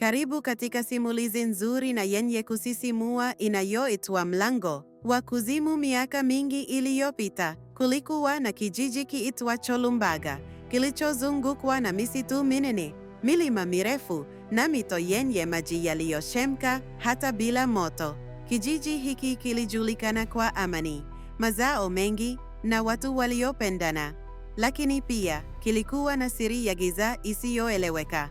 Karibu katika simulizi nzuri na yenye kusisimua inayoitwa Mlango wa Kuzimu. Miaka mingi iliyopita, kulikuwa na kijiji kiitwacho Lumbaga, kilichozungukwa na misitu minene, milima mirefu na mito yenye maji yaliyochemka hata bila moto. Kijiji hiki kilijulikana kwa amani, mazao mengi na watu waliopendana. Lakini pia kilikuwa na siri ya giza isiyoeleweka.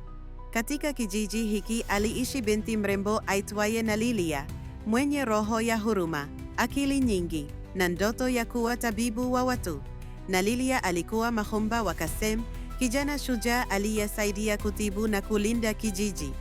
Katika kijiji hiki aliishi binti mrembo aitwaye Nalilia, mwenye roho ya huruma, akili nyingi na ndoto ya kuwa tabibu wa watu. Nalilia alikuwa mchumba wa Kasem, kijana shujaa aliyesaidia kutibu na kulinda kijiji.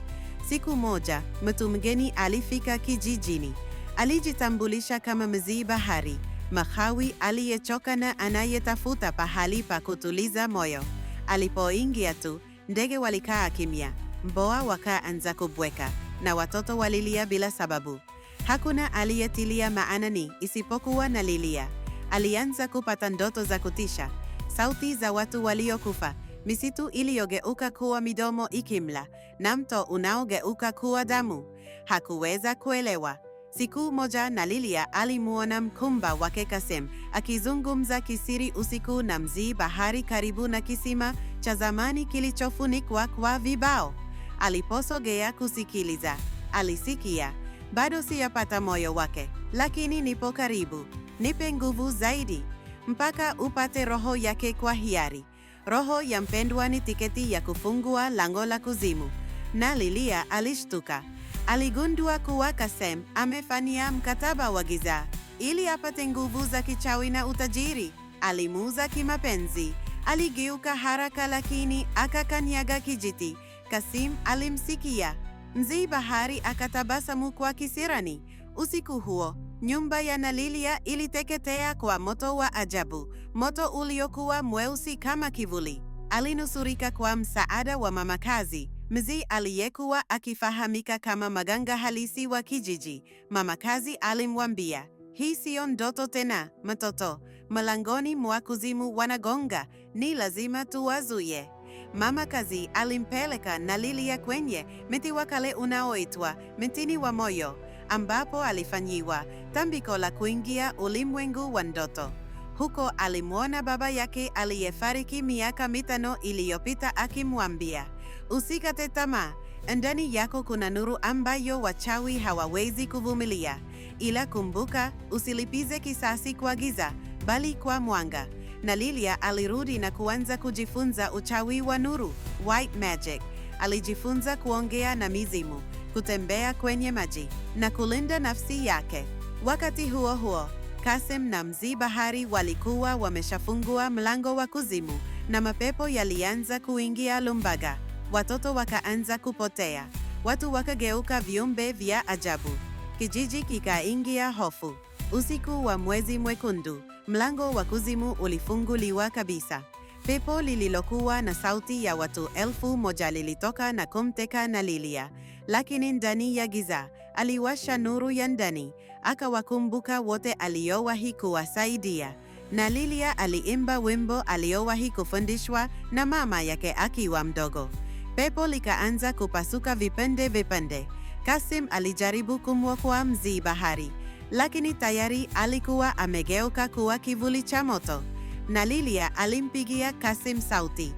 Siku moja, mtu mgeni alifika kijijini. Alijitambulisha kama Mzee Bahari, mchawi aliyechoka na anayetafuta pahali pa kutuliza moyo. Alipoingia tu, ndege walikaa kimya, mboa wakaanza kubweka na watoto walilia bila sababu. Hakuna aliyetilia maanani isipokuwa Nalilia. Alianza kupata ndoto za kutisha, sauti za watu waliokufa, misitu iliyogeuka kuwa midomo ikimla, na mto unaogeuka kuwa damu. Hakuweza kuelewa. Siku moja Nalilia alimuona mchumba wake Kasem akizungumza kisiri usiku na Mzee Bahari karibu na kisima cha zamani kilichofunikwa kwa vibao. Aliposogea kusikiliza, alisikia, bado siyapata moyo wake, lakini nipo karibu. Nipe nguvu zaidi mpaka upate roho yake kwa hiari. Roho ya mpendwa ni tiketi ya kufungua lango la kuzimu. Nalilia alishtuka. Aligundua kuwa Kasem amefanya mkataba wa giza ili apate nguvu za kichawi na utajiri. Alimuuza kimapenzi. Aligeuka haraka, lakini akakanyaga kijiti. Kasim alimsikia. Mzee Bahari akatabasamu kwa kisirani. Usiku huo nyumba ya Nalilia iliteketea kwa moto wa ajabu, moto uliokuwa mweusi kama kivuli. Alinusurika kwa msaada wa mama kazi, mzee aliyekuwa akifahamika kama maganga halisi wa kijiji. Mama kazi alimwambia, hii siyo ndoto tena, mtoto. Mlangoni mwa kuzimu wanagonga, ni lazima tuwazuie. Mama kazi alimpeleka Nalilia kwenye mti wa kale unaoitwa mtini wa moyo, ambapo alifanyiwa tambiko la kuingia ulimwengu wa ndoto. Huko alimwona baba yake aliyefariki miaka 5 iliyopita akimwambia, usikate tamaa, ndani yako kuna nuru ambayo wachawi hawawezi kuvumilia. Ila kumbuka, usilipize kisasi kwa giza, bali kwa mwanga. Nalilia alirudi na kuanza kujifunza uchawi wa nuru, white magic. Alijifunza kuongea na mizimu, kutembea kwenye maji na kulinda nafsi yake. Wakati huo huo, Kasem na Mzee Bahari walikuwa wameshafungua mlango wa kuzimu na mapepo yalianza kuingia Lumbaga. Watoto wakaanza kupotea, watu wakageuka viumbe vya ajabu. Kijiji kikaingia hofu. Usiku wa mwezi mwekundu, mlango wa kuzimu ulifunguliwa kabisa. Pepo lililokuwa na sauti ya watu 1,000 lilitoka na kumteka Nalilia, lakini ndani ya giza aliwasha nuru ya ndani, akawakumbuka wote aliowahi kuwasaidia. Nalilia aliimba wimbo aliowahi kufundishwa na mama yake akiwa mdogo. Pepo likaanza kupasuka vipande vipande. Kasim alijaribu kumwokoa Mzee Bahari, lakini tayari alikuwa amegeuka kuwa kivuli cha moto. Nalilia alimpigia Kasim sauti,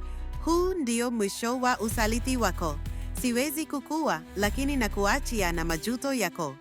huu ndio mwisho wa usaliti wako. Siwezi kukua, lakini nakuachia na majuto yako.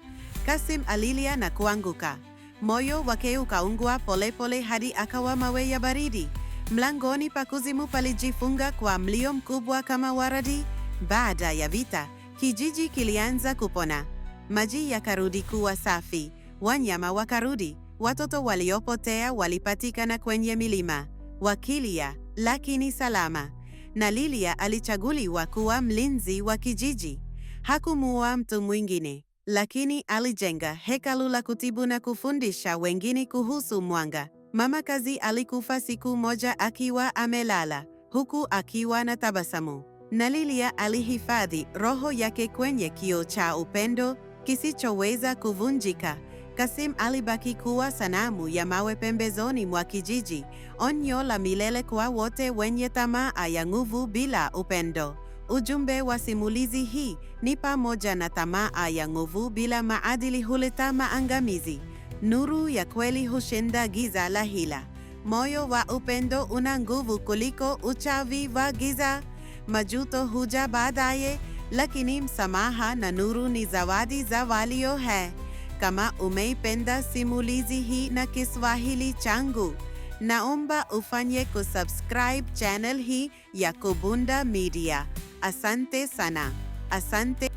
Kasim alilia na kuanguka. Moyo wake ukaungua polepole hadi akawa mawe ya baridi. Mlangoni pa kuzimu palijifunga kwa mlio mkubwa kama waradi. Baada ya vita, kijiji kilianza kupona. Maji yakarudi kuwa safi, wanyama wakarudi, watoto waliopotea walipatikana kwenye milima, wakilia lakini salama. Nalilia alichaguliwa kuwa mlinzi wa kijiji. Hakumuua mtu mwingine, lakini alijenga hekalu la kutibu na kufundisha wengine kuhusu mwanga. Mama kazi alikufa siku moja akiwa amelala, huku akiwa na tabasamu. Nalilia alihifadhi roho yake kwenye kioo cha upendo kisichoweza kuvunjika. Kasim alibaki kuwa sanamu ya mawe pembezoni mwa kijiji, onyo la milele kwa wote wenye tamaa ya nguvu bila upendo. Ujumbe wa simulizi hii ni pamoja na tamaa ya nguvu bila maadili huleta maangamizi. Nuru ya kweli hushinda giza la hila. Moyo wa upendo una nguvu kuliko uchawi wa giza. Majuto huja baadaye, lakini msamaha na nuru ni zawadi za walio hai. Kama umeipenda simulizi hii na Kiswahili changu, naomba ufanye kusubscribe channel hii ya Kubunda Media. Asante sana. Asante.